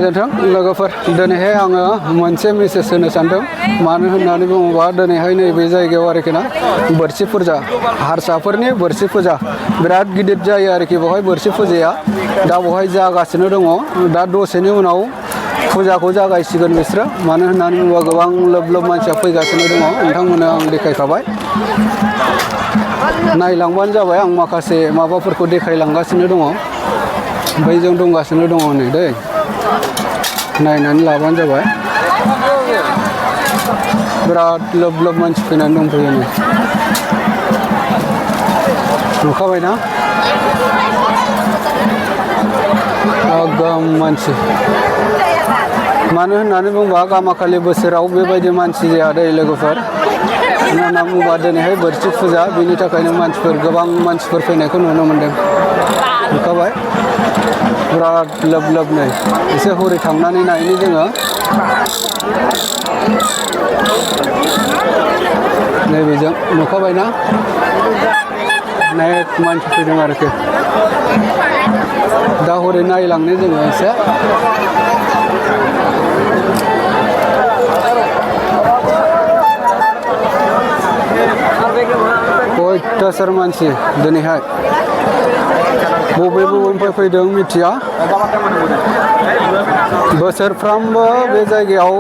गोजोन्थों लोगोफोर दिनैहाय आङो मोनसे मेसेज होनो सानदों मानो होननानै बुङोबा दिनैहाय नैबे जायगायाव आरोखि ना बोरसि फुजा हारसाफोरनि बोरसि फुजा बिराद गिदिर जायो आरोखि बेवहाय बोरसि फुजाया दा बेवहाय जागासिनो दङ दा दसेनि उनाव फुजाखौ जागायसिगोन बिसोरो मानो होननानै बुङोबा गोबां लोब लोब मानसिया फैगासिनो दङ नोंथांमोननो आं देखायखाबाय नायलांबानो जाबाय आं माखासे माबाफोरखौ देखायलांगासिनो दङ बैजों दंगासिनो दङ नै दै नायनानै लाबानो जाबाय बिराद लोब लोब मानसि फैनानै दंफैयो नै नुखाबायना गोगोम मानसि मानो होननानै बुङोबा गामाखालि बोसोराव बेबायदि मानसि जाया दै लोगोफोर मानो होनना बुङोबा दिनैहाय बोरसि फुजा बेनि थाखायनो मानसिफोर गोबां मानसिफोर फैनायखौ नुनो मोन्दों नुखाबाय बिराद लोब लोब नै एसे हरै थांनानै नायनि जोङो नैबेजों नुखाबायना अनेक मानसि फैदों आरोखि दा हरै नायलांनो जोङो एसे अयथासार मानसि दिनैहाय बबे बबेनिफ्राय फैदों मिथिया बोसोरफ्रामबो बे जायगायाव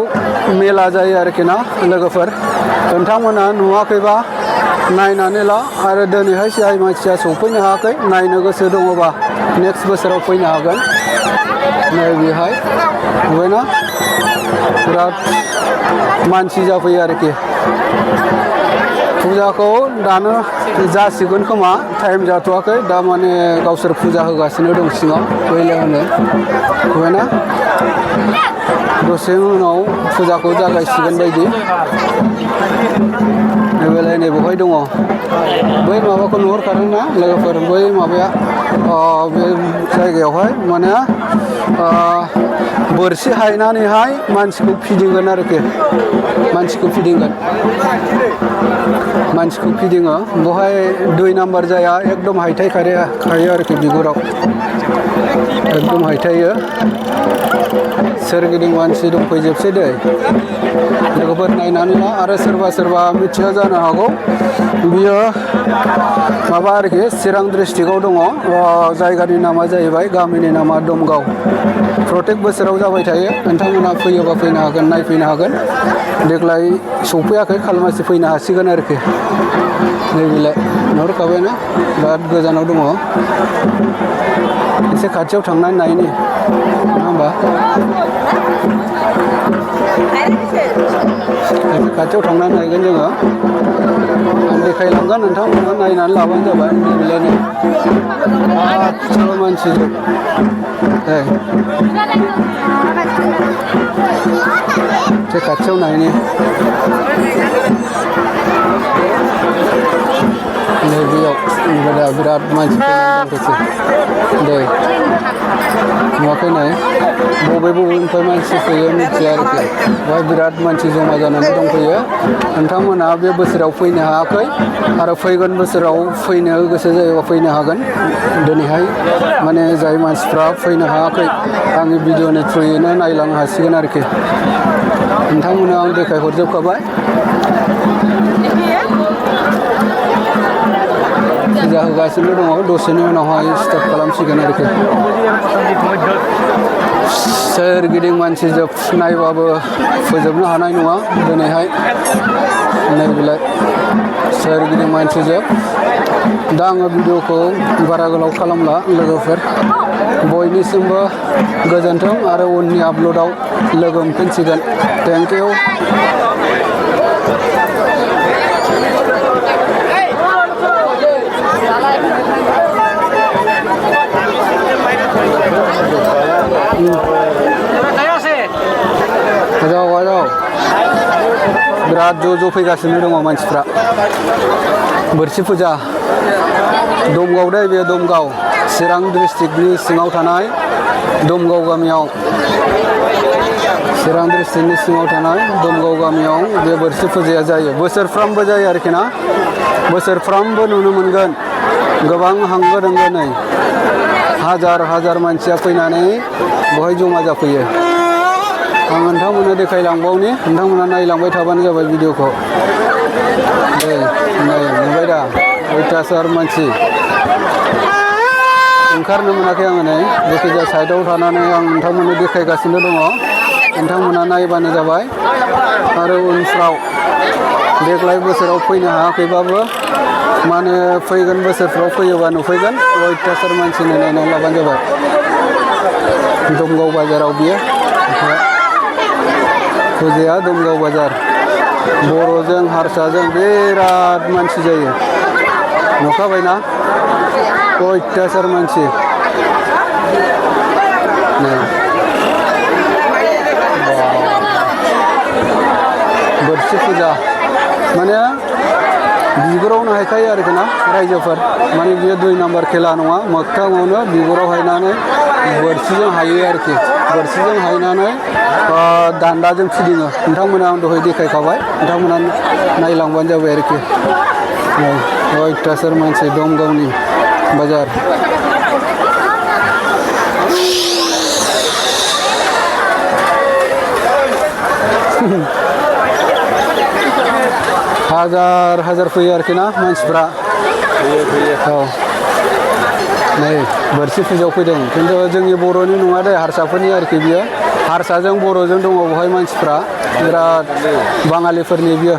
मेला जायो आरोखि ना लोगोफोर नोंथांमोना नुवाखैबा नायनानै ला आरो दिनैहाय जाय मानसिया सफैनो हायाखै नायनो गोसो दङबा नेक्स्ट बोसोराव फैनो हागोन नै बेहाय नुबायना बिराद मानसि जाफैयो आरोखि फुजाखौ दानो जासिगोन खोमा टाइम जाथ'वाखै दा माने गावसोर फुजा होगासिनो दं सिङाव बैलायावनो नुबायना दसे उनाव फुजाखौ जागायसिगोन बायदि नैबेलाय नै बेवहाय दङ बै माबाखौ नुहुरखादों ना लोगोफोर बै माबाया बे जायगायावहाय माने बोरसि हायनानैहाय मानसिखौ फिदिंगोन आरोखि मानसिखौ फिदिङो बेवहाय 2 नाम्बार जाया एकदम हायथाय खायो आरोखि बिगुराव एकदम हायथायो सोरगिदिं मानसि दंफैजोबसै दै लोगोफोर नायनानै ला आरो सोरबा मिथिया जानो हागौ बियो माबा आरोखि चिरां डिस्ट्रिक्टआव दङ जायगानि नामा जाहैबाय गामिनि नामा दमगाव प्रत्येक बोसोराव जाबाय थायो नोंथांमोना फैयोबा फैनो हागोन नायफैनो हागोन देग्लाय सफैयाखै खालमासि फैनो हासिगोन आरोखि नैबेलाय नुहुरखाबायना बिराद गोजानाव दङ एसे खाथियाव थांनानै नायनि नङा होमबा एसे खाथियाव थांनानै नायगोन जोङो आं देखायलांगोन नोंथांमोना नायनानै लाबानो जाबाय नैबेलायनो गासिबो मानसिजों एसे खाथियाव नायनि नैबेयाव दा बिराद मानसि दंफैसै दै नुवाखै नाय बबेनिफ्राय मानसि फैयो मिथिया आरोखि बेवहाय बिराद मानसि जमा जानानै दंफैयो नोंथांमोना बे बोसोराव फैनो हायाखै आरो फैगोन बोसोराव फैनो गोसो जायोबा फैनो हागोन दिनैहाय माने जाय मानसिफ्रा फैनो हायाखै आंनि भिडिअनि थ्रुयैनो नायलांनो हासिगोन आरोखि नोंथांमोना आं देखायहरजोबखाबाय फुजा होगासिनो दङ दसेनि उनावहाय स्टार्ट खालामसिगोन आरोखि सोरगिदिं मानसि जोब नायबाबो फोजोबनो हानाय नङा दिनैहाय नैबेलाय सोरगिदिं मानसि जोब दा आङो भिडिअखौ बारा गोलाव खालामला लोगोफोर बयनिसिमबो गोजोन्थों आरो उननि आपल'डआव लोगो मोनफिनसिगोन थेंक इउ बिराद ज' फैगासिनो दङ मानसिफ्रा बोरसि फुजा दमगाव दै बे दमगाव चिरां डिस्ट्रिक्टनि सिङाव थानाय दमगाव गामियाव चिरां डिस्ट्रिक्टनि सिङाव थानाय दमगाव गामियाव बे बोरसि फुजाया जायो बोसोरफ्रामबो जायो आरोखि ना बोसोरफ्रामबो नुनो मोनगोन गोबां होंगो दोंगो नै हाजार मानसिया फैनानै बेवहाय जमा जाफैयो आं नोंथांमोननो देखायलांबावनि नोंथांमोना नायलांबाय थाबानो जाबाय भिडिअखौ दे नै नुबाय दा अयथासार मानसि ओंखारनो मोनाखै आङो नै जायखिजाया साइडआव थानानै आं नोंथांमोननो देखायगासिनो दङ नोंथांमोना नायबानो जाबाय आरो उनफ्राव देग्लाय बोसोराव फैनो हायाखैबाबो माने फैगोन बोसोरफ्राव फैयोबा नुफैगोन अयथासार मानसिनो नायनानै लाबानो जाबाय दमगाव बाजाराव बियो फुजाया दमगाव बाजार बर'जों हारसाजों बिराद मानसि जायो नुखाबायना अयथासार मानसि बोरसि फुजा माने बिगुरावनो हायखायो आरोखि ना रायजोफोर माने बियो 2 नाम्बार खेला नङा मोगथाङावनो बिगुराव हायनानै बोरसिजों हायो आरोखि बोरसिजों हायनानै दान्दाजों फिदिङो नोंथांमोना आं दहाय देखायखाबाय नोंथांमोना नायलांबानो जाबाय आरोखि अयथासार मानसि दमगावनि बाजार हाजार फैयो आरोखि ना मानसिफ्रा औ नै बोरसि फुजायाव फैदों खिन्थु जोंनि बर'नि नङा दे हारसाफोरनि आरोखि बियो हारसाजों बर'जों दङ बेवहाय मानसिफ्रा बिराद बाङालिफोरनि बियो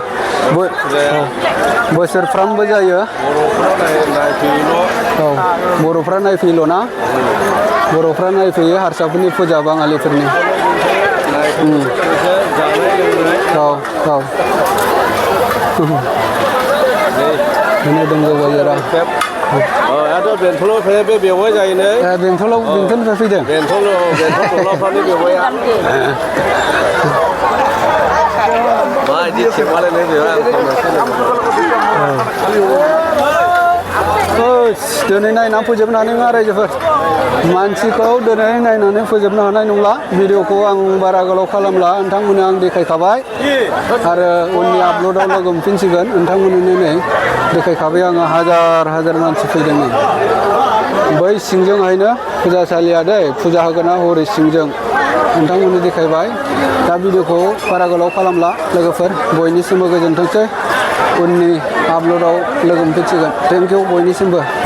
बोसोरफ्रामबो जायो औ बर'फ्रा नायफैयोल' ना बर'फ्रा नायफैयो हारसाफोरनि फुजा बाङालिफोरनि औ बेनो दमगाव बाजारा बेंथलाव फैनाय बे बेवहाय जायो नै बेंथलनिफ्राय फैदों बेंथल दलाफ्रानो बेवहाय मा इदि थेबालायनाय बेवहाय दिनै नायनानै फोजोबनो हानाय नङा रायजोफोर मानसिखौ दिनै नायनानै फोजोबनो हानाय नंला भिडिअखौ आं बारा गोलाव खालामला नोंथांमोननो आं देखायखाबाय आरो उननि आपल'डआव लोगो मोनफिनसिगोन नोंथांमोननो नै देखायखाबाय आङो हाजार मानसि फैदों नै बै सिंजोंहायनो फुजासालिया दै फुजा होगोना हरै सिंजों नोंथांमोननो देखायबाय दा भिडिअखौ बारा गोलाव खालामला लोगोफोर बयनिसिमबो गोजोनथोंसै उननि आपल'डआव लोगो मोनफिनसिगोन थेंक इउ बयनिसिमबो